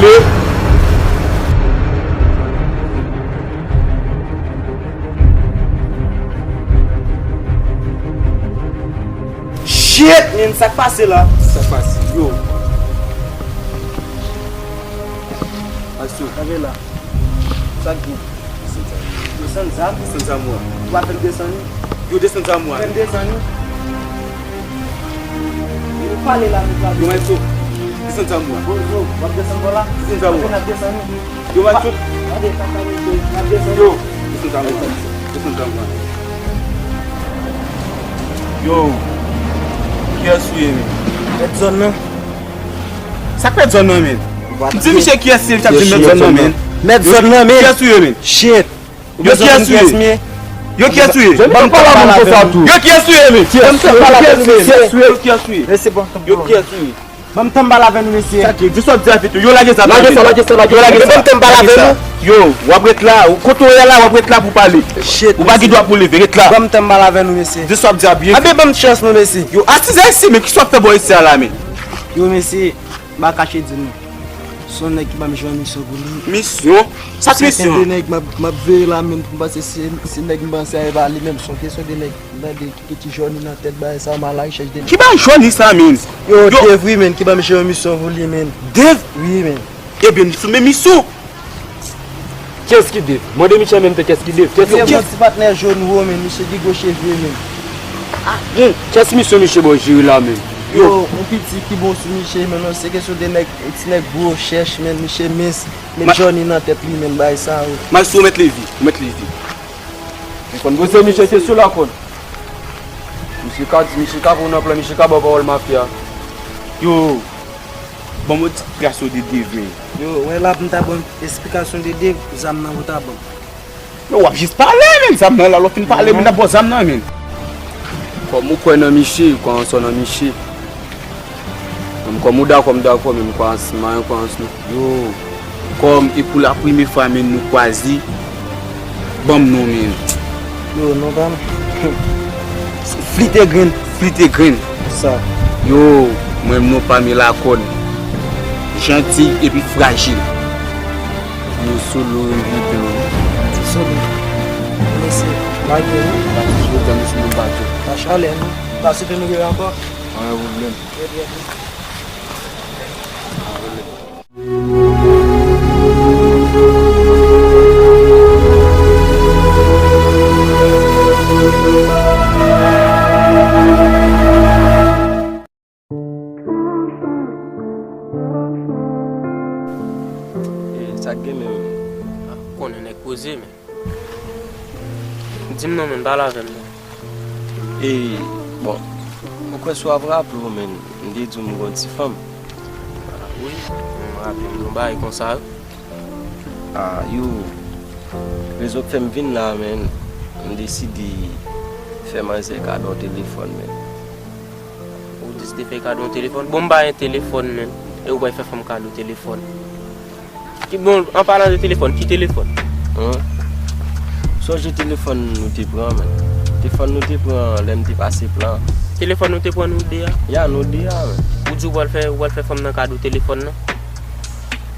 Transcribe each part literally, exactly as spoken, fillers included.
Shit, man, sa k pase la? Sa k pase? Yo. Maestro. Kanpe la. Sa k gen? Desann zam? Desann zam ou a. Ou pa fè m desann li? Yo, desann zam ou a. Fè m desann li? Yo, pale la, nou pale. Yo, maestro, desann zam ou a. Bonjou, w ap desann bò la? Desann zam ou a. N ap desann li. Yo, maestro. Gade, sa ka rete, n ap desann li. Yo, desann zam ou a. Desann zam ou a. Yo, kiyès ou ye, men? Mèt zòn nan. Sa k mèt zòn nan, men? M di misye kiyès li, misye ap di mèt zòn nan, men. Mèt zòn nan, men. Kiyès ou ye, men? Shit. Yo, kiyès ou ye? Yo, kiyès ou ye? Ban m pale avè nou konsa tou. Yo, kiyès ou ye, men? Kiyès ou ye? Yo, kiyès ou ye? Mesye, bon. Yo, kiyès ou ye? Ban m tann pale avè nou, mesye. Sa ki? Di sa w ap di a pito. Yo, lage zam nan, men. Lage sa, lage sa, lage sa. Yo, lage sa. Ban m tann pale avè nou. Yo, w ap ret la. Kote w ye la, w ap ret la pou pale. Shit, mesye. Ou pa gen dwa pou leve. Ret la. Ban m tann pale avè nou, mesye. Di sa w ap di a byen. Anben, ban m chans, non, mesye. Yo, asize isi, men kisa w ap fè bò isi a la, men? Yo, mesye. M pa kache di nou. Se yon nèg ki ban m jwenn misyon pou li. Misyon? Sa k misyon? Se de nèg m ap, m ap veye la menm pou m panse se, se nèg m panse a e pa li menm. Se yon kesyon de nèg m tande ki gen ti jòni nan tèt bagay sa, m al la rechèch de nèg. Ki bagay jòni sa, menm? Yo, Dave wi, menm, ki ban m jwenn misyon pou li, menm. Dave? Wi, menm. Ebyen, li sou menm misyon. Kiyès ki Dave? Mande Michel menm te kiyès ki Dave. Kiyès ki Dave? Ti patnè jòn ou, men, misye gen gwo cheve, men. Ah, hmm, kiyès misyon misye ba w jere la, men? Yo, yon piti ki bon sou misye, men, non, se kesyon de nèg, ti nèg gwo, chèch, men, misye mens, met jòni nan tèt li, men, bagay sa, yo. Maestro, ou mèt leve, ou mèt leve. Ou konn poze misye kesyon la, konn. Misye ka di, misye ka pran nan plan, misye ka ba w pawòl mafya. Yo. Ban m yon ti eksplikasyon de Dave, men. Yo, wè la pou m ta ban w eksplikasyon de Dave, zam nan pou ta ban m. Yo, w ap jis pale, men. Zam nan la, lè w fin pale, men, n ap ba w zam nan, men. Kòm ou kwè nan misye, ou kwè ansanm nan misye. Menm kòm ou dakò, m dakò, men m kwè ansanm, m kwè ansanm. Yo. Kòm e pou la premye fwa, men, nou kwaze, ban m non, men. Yo, non pa m. Flite grenn. Flite grenn. Sa. Yo, mwen, non pa m e Lakòn. Janti epi frajil. Yo, Solo, Rividan. Solo. Mesye, lage, wi. Pa toujou dan nou sou menm bato. Pa chalè, non. Pa site nou gen ankò. Pa gen pwoblèm. Trè byen. E, sa k gen menm? Konnen nèg poze, men. Di m non, men, pale avè m non. E, bon, mwen kwè si w ap raple w, men, m te di w m gen yon ti fanm. A, wi, m raple m yon bagay konsa, wi. A, yo, rezon k fè m vin la, men, m deside fè manzè kado yon telefòn, men. Ou deside fè kado yon telefòn? Bon, m pa gen telefòn, men. E ou pral fè fanm kado telefòn? Ki, bon, an palan de telefòn, ki telefòn? Hum. Sonje telefòn nou te pran, men. Telefòn nou te pran lè m te pase plan. Telefòn nou te pran nou de a? Ya, nou de a, men. Ou di ou pral fè, ou pral fè fanm nan kado telefòn nan?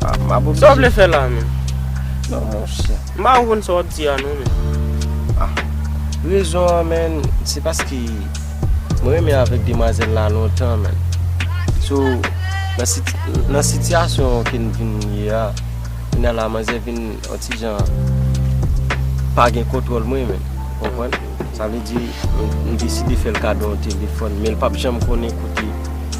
A, m ap oblije. Sa w vle fè la, men? Non, monchè. M pa konprann sa w ap di a, non, men. A, rezon an, men, se paske mwen renmen avèk demwazèl la lontan, men. So, nan siti-, nan sitiyasyon ke n vin ye a, kounye a la, manzè vin yon ti jan pa gen kontwòl mwen, men. Ou konprann? Sa vle di, m, m deside fè l kado yon telefòn, men l p ap janm konnen kote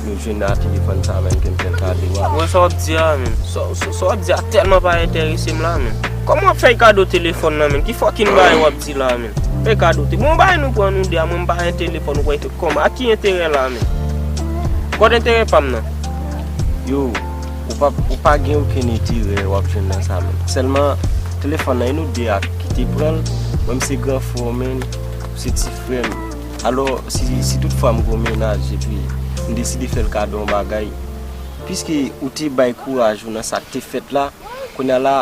nou jwenn a telefòn sa, men, ke m fè l kado a. Wè sa w ap di a, men. Sa, sa, sa w ap di a tèlman pa enterese m la, men. Kòman w ap fè l kado telefòn nan, men? Ki fòkin bagay w ap di la, men? Fè kado te-, bon, bagay nou pran nou de a, mwen m pa gen telefòn, ou pral fè kòman? A ki enterè la, men? Kot enterè pa m nan? Yo, ou pa, ou pa gen okenn enterè w ap jwenn nan sa, men. Sèlman, telefòn nan, e nou de a ki te pran l, mwen m se gran frè w, men, ou se ti frè m. Alò, si, si tout fwa m gen yon mennaj, epi m deside fè l kado yon bagay, piske ou te bay kouraj ou nan sa k te fèt la, kounye a la,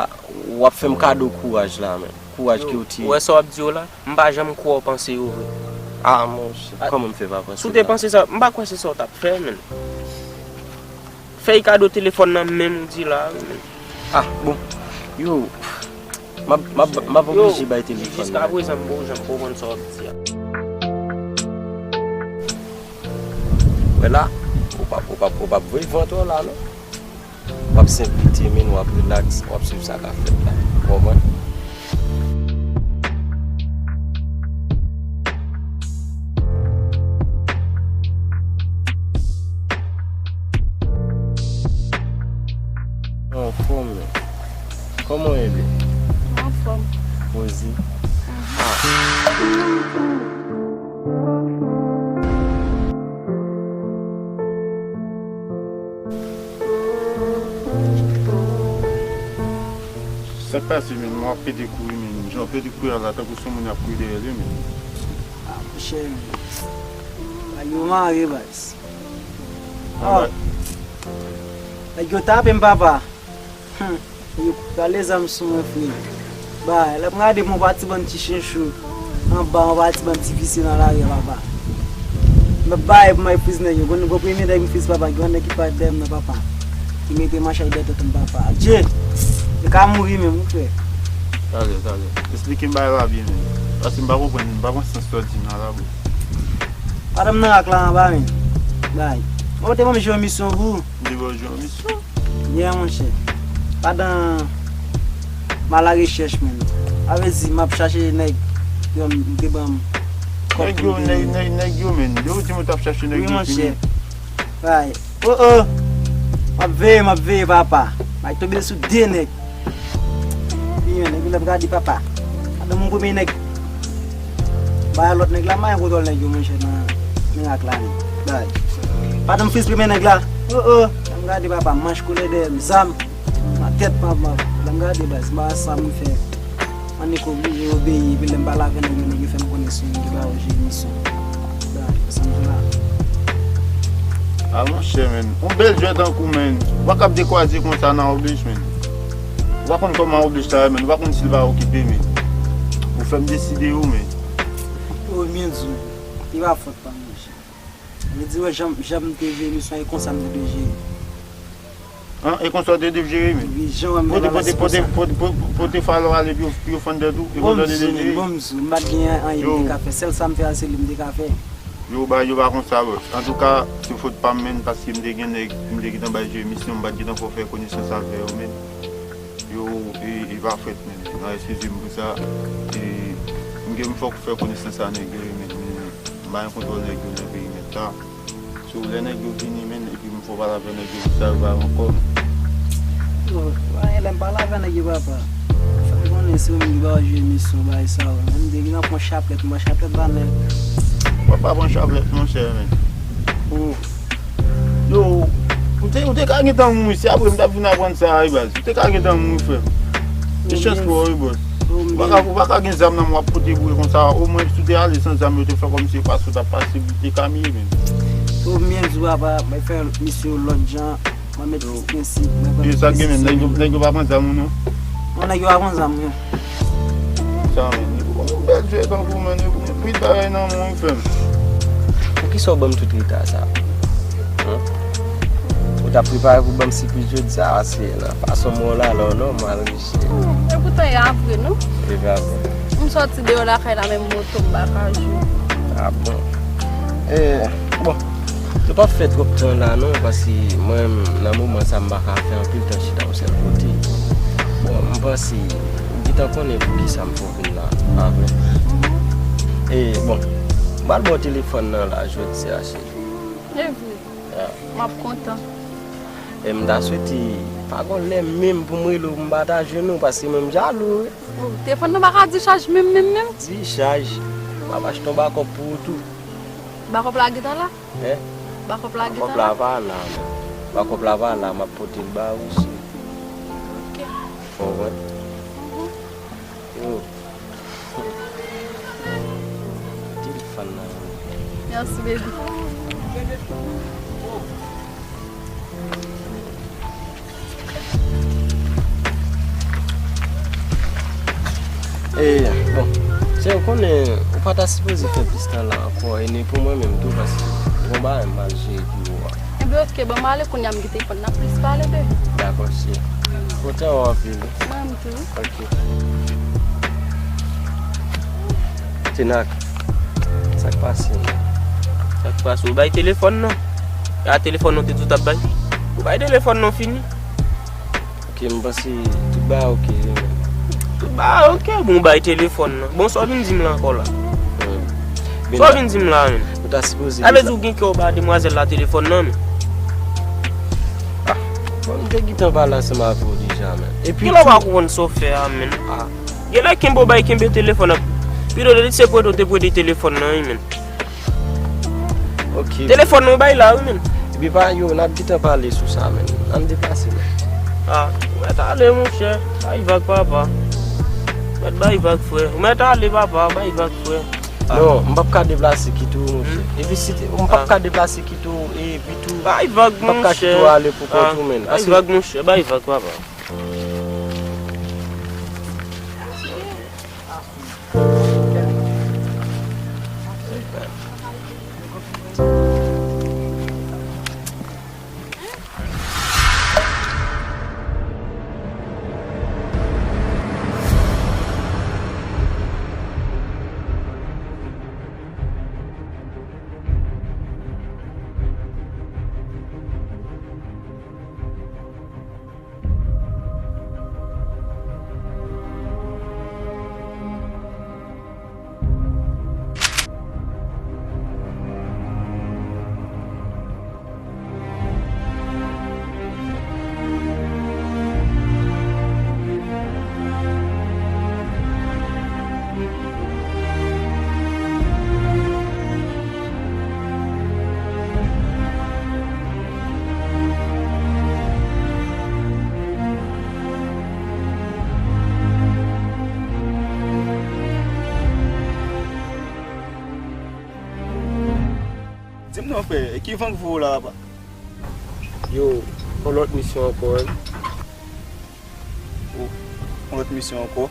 w ap fè m kado kouraj la, men. Kouraj ke w te... Ou wè sa w ap di yo la? M pa janm kwè w panse yo vre. A, monchè, kòman m fè pa panse yo la? Si w te panse sa, m pa kwè se sa w t ap fè, men. Fè l kado telefòn nan menm ou di la, men. Ah, bon. Yo, m ap, m ap, m ap oblije bay telefòn nan. Jiskaprezan, m poko janm konprann sa w ap di a. Wè la, ou p ap, ou p ap, ou p ap voye vant w la, non. W ap senp lite, men w ap rilaks, w ap swiv sa k ap fèt la. Ou konprann? Anfòm, men. Kòman w ye, baby? Anfòm. Poze. Ah. Sa k pase, menn? Mwen ap pede kouri, menn. Jan w pede kouri a la, tankou se yon moun y ap kouri dèyè l, wi, menn. Ah, monchè, menn. Bagay yo mare, baz. Oh. Nèg yo tape m, papa. Hmm. Yo rale zam sou mwen, frè. Bay, lè m gade m wè yon pati bann ti chenchou anba, yon pati bann ti visye nan lari a, papa. M ap bay pou m al friz nèg yo. Gon, gon premye nèg m friz, papa, gen yon nèg ki parèt dèyè m nan, papa. Ki mete machèt dèyè tèt m, papa. Adje! Li ka mouri menm, wi, frè. Talè, talè. Esplike m bagay la byen, menn. Paske m pa konprann, m pa konn sans sa w di m la, la, bro. Pandan m nan rak la anba, menn. Bay. Mwen te ban m jwe yon misyon pou ou. M te ba w jwe yon misyon? Yeah, monchè. Pandan m alarechèch, menn. Sa vle di, m ap chache nèg, yo, m te ban m kòb pou m te. Nèg yo, nèg, nèg, nèg yo, menn. Depi w di m ou t ap chache nèg yo, monchè. Bay. Oh, oh. M ap veye, m ap veye, papa. M ap tonbe sou de nèg. Wi, men, epi lè m gade papa. Gade mon premye nèg. Bay lòt nèg la, m pa gen kontwòl nèg yo, monchè, nan, nan rak la, men. Bay. Pandan m friz premye nèg la. Oh, oh. Lè m gade papa, manch koulè dèyè m, zam nan tèt, papa. Lè m gade, baz, m pa sa m fè. Annik oblije obeyi, epi lè m pale avè nèg yo, nèg yo fè m konnen si yo ba yo jere misyon. Sa m di la. Ah, monchè, menn. Yon bèl jwèt tankou, menn. Ou pa kab dekwaze konsa nan Oblij, menn. Ou pa konn kòman Oblij ta ye, menn. Ou pa konn si l va okipe, menn. Ou fè m deside, wi, menn. Yo, byen di w. Li pa fòt pa m, monchè. Li di, wè, jan, jan m te jere misyon, e konsa m te dwe jere. An, e konsa w te dwe jere, men. Wi, jan w wè m te balans konsa. Pote, pote, pote, pote, pote falò ale pou yo, pou yo fann tèt ou, e konsa w te dwe jere. Bon, m di w, m pa t gen anyen m te ka fè. Sèl sa m fè a, se li m te ka fè. Yo, bagay yo pa konsa, bòs. Antouka, se fòt pa m, menn, paske m te gen nèg, m te gentan bay jere misyon, m pa t gentan fè konesans avè yo, menn. Yo, e, e pa fèt, menn. Nan, eskize m pou sa. E, m gen m fòk fè konesans a nèg yo, menn. M pa gen kontwòl nèg yo nan perimèt la. So, lè nèg yo vini, menn, epi m fè w pale avè nèg yo, sa yo ba yo ankò, menn. Yo, pa gen lè m pale avè nèg yo, papa. Sa m konnen se yo menm ki ba yo jere misyon, bagay sa yo. Menm depi nan pran chaplèt, m pran chaplèt ba nèg. Papa pran chaplèt, monchè, menn. Yo, ou te, ou te ka gentan mouri, se apre m t ap vin aprann sa a, wi, baz. Ou te ka gentan mouri, frè m. Se chans pou ou, wi, bòs. Ou pa ka, ou pa ka gen zam nan men w ap pote boure konsa. Omwen, si w te ale san zam, yo te fè kòmsi e pa sa w t ap pase, ou te ka miye, menn. Ou byen di, papa, mwen fè misyon lòt jan, mwen met prensip, mwen pran prensip. E sa k gen menm, nèg yo, nèg yo pa pran zam ou non? Non, nèg yo pa pran zam, non. Sa, menn, ou bèl jwèt tankou, menn, e prit bagay nan men w, frè m. Poukisa w ban m tout reta sa? Hen? Ou t ap prepare pou ban m sipriz jodi a, se nan fason m wè w la, lè w nòmal, mesye. E poutan, e pa vre, non. E pa vre. M sòti deyò lakay la, menm moto m pa ka jwe. Ah bon? E, bon, nou p ap fè twòp tan la, non, paske mwen, nan moman sa, m pa ka fè anpil tan chita yon sèl kote. Bon, m panse, ou gentan konnen poukisa m fè w vin la, pa vre? E, bon, m pral ba w telefòn nan la, jodi a, cheri. E vre. Ya. M ap kontan. E m ta swete pa gon lè menm pou m rele w pou m pataje nou, paske mwen m jalou, wi. Oh, telefòn nan pa ka dichaj menm, menm, menm? Dichaj. M ap achte yon bakòp pou ou tou. Bakòp la gentan la? Hen? Bakòp la gentan la? Bakòp la pa la, non. Bakòp la pa la, m ap pote l ba ou, cheri. Ok. Ou konprann? Mhm. Yo. Telefòn nan. Mèsi, baby. E, bon, se ou konnen, ou pa ta sipoze fè plis tan la ankò, e ni pou mwen menm tou, paske gon bagay m al jere pi wo a. Enben, oke, ban m ale kounye a, m gen telefòn nan plis pale, baby. Dakò, cheri. Kontan wè w anpil. Mwen menm tou. Ok. Tinak, sa k pase menm? Sa k pase? Ou bay telefòn nan? A telefòn nan ou te di w t ap bay? Ou bay telefòn nan fini. Ok, m panse tout bagay ok wi menm. Tout bagay ok, bon, ou bay telefòn nan. Bon, sa w vin di m la ankò la? Hmm. Sa w vin di m la menm? Ou ta sipoze... Sa vle di ou gen kè w ba demwazèl la telefòn nan menm? Ah, bon, m te gentan pale ansanm avè w deja menm. Epi... Kilè w pa konprann sa w fè a menm? Ah. Genlè kenbe w bay kenbe telefòn nan. Pito li se prete w te prete telefòn nan wi menm. Ok. Telefòn nan w bay la wi menm. Epi pa yo, n ap gentan pale sou sa menm. Ann deplase menm. Ah, ou mèt ale monchè. Bay vag papa. Ou mèt bay vag frè. Ou mèt ale papa, bay vag frè. Ah. Non, m p ap ka deplase kite w monchè. Hmm. Epi si te, m p ap ka deplase kite w, epi tou. Bay vag monchè. M p ap ka kite w ale pou kont ou menm. Bay vag monchè, bay vag papa. Di m non, frè, e ki van k voye w la, papa? Yo, yon lòt misyon ankò, wi. O, yon lòt misyon ankò?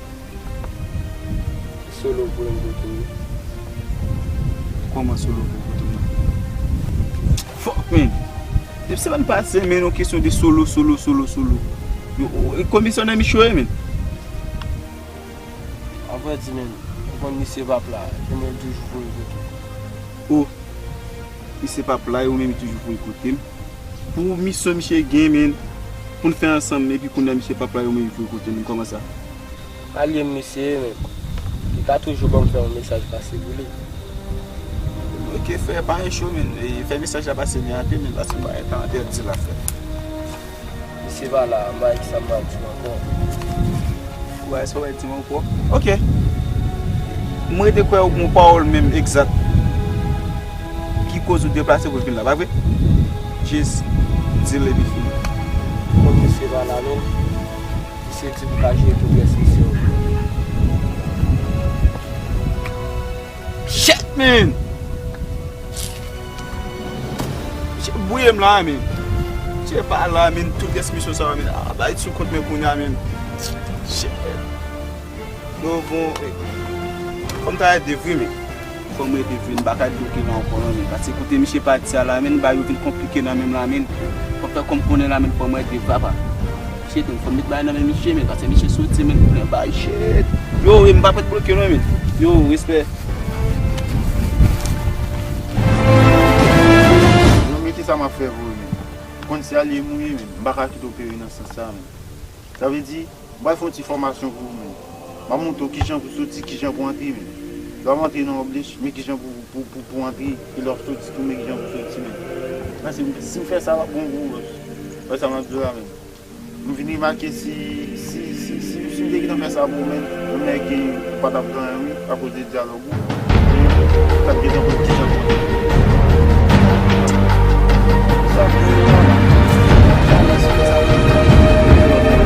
Solo voye m kote w. Kòman Solo voye w kote m nan? Fuck, man! Depi semèn pase, men yon kesyon de Solo, Solo, Solo, Solo. Yo, o, e komisyonè misye ye, man? Avrèdi, man, ou konn misye p ap la, e mwen l toujou voye kote w. O, misye p ap la, e ou menm li toujou voye kote m. Pou misyon misye gen, men, pou n fè ansanm, epi kounye a misye p ap la, e ou menm li voye kote m, kòman sa? Alye m misye ye, men, li ka toujou ban m fè yon mesaj pase pou li. Ok, frè, pa gen cho, men, e, fè mesaj la pase byen anpil, men, paske m pa gen tan pèdi la, frè. Misye pa la, m pa wè kisa m pral di w ankò. Ou pa wè sa w pral di m ankò? Ok. M rete kwè ou gon pawòl menm egzak ki koz ou deplase pou w vin la, pa vre? Just deal epi fini. Bon, misye pa la menm. Misye di m ka jere tout rès misyon. Shit, man! Misye bouye m la, men. Misye pa la, men, tout rès misyon sa yo, men. A, bay sou kont mwen kounye a, men. Shit. Yo, bon, eh, fò m ta ede vre, men. Fò m ede vre, m pa ka ede okenn ankò, non, men. Paske kote misye pati a la, men, bagay yo vin konplike nan men m la, men. Fò m fè kòm konnen la, men, fò m ede, papa. Shit, men, fò m met bagay nan men misye, men, paske misye soti, men, pou lè bay, shit. Yo, e m pa prèt bloke, non, men. Yo, respè. Non, men kisa m ap fè vre, men? Ou konn se alye m ou ye, men. M pa ka kite w peri nan sans sa, men. Sa vle di, m pral fè yon ti fòmasyon pou ou, men. M ap montre w kijan pou soti, kijan pou antre, men. Lè w ap antre nan yon blis, men kijan pou, pou, pou, pou antre, e lè w ap soti tou, men kijan pou soti, men. Paske si m fè sa, l ap bon pou ou, bòs. Wè sa m ap di w la, men. M vin remake si, si, si, si, si m te gentan fè sa pou ou menm, ou menm ki ou pa t ap gen anyen, wi, akoz de dyalòg ou. Ou t ap gentan konn kijan pou... Sa vre, non. Sa vre, si w fè sa pou ou menm.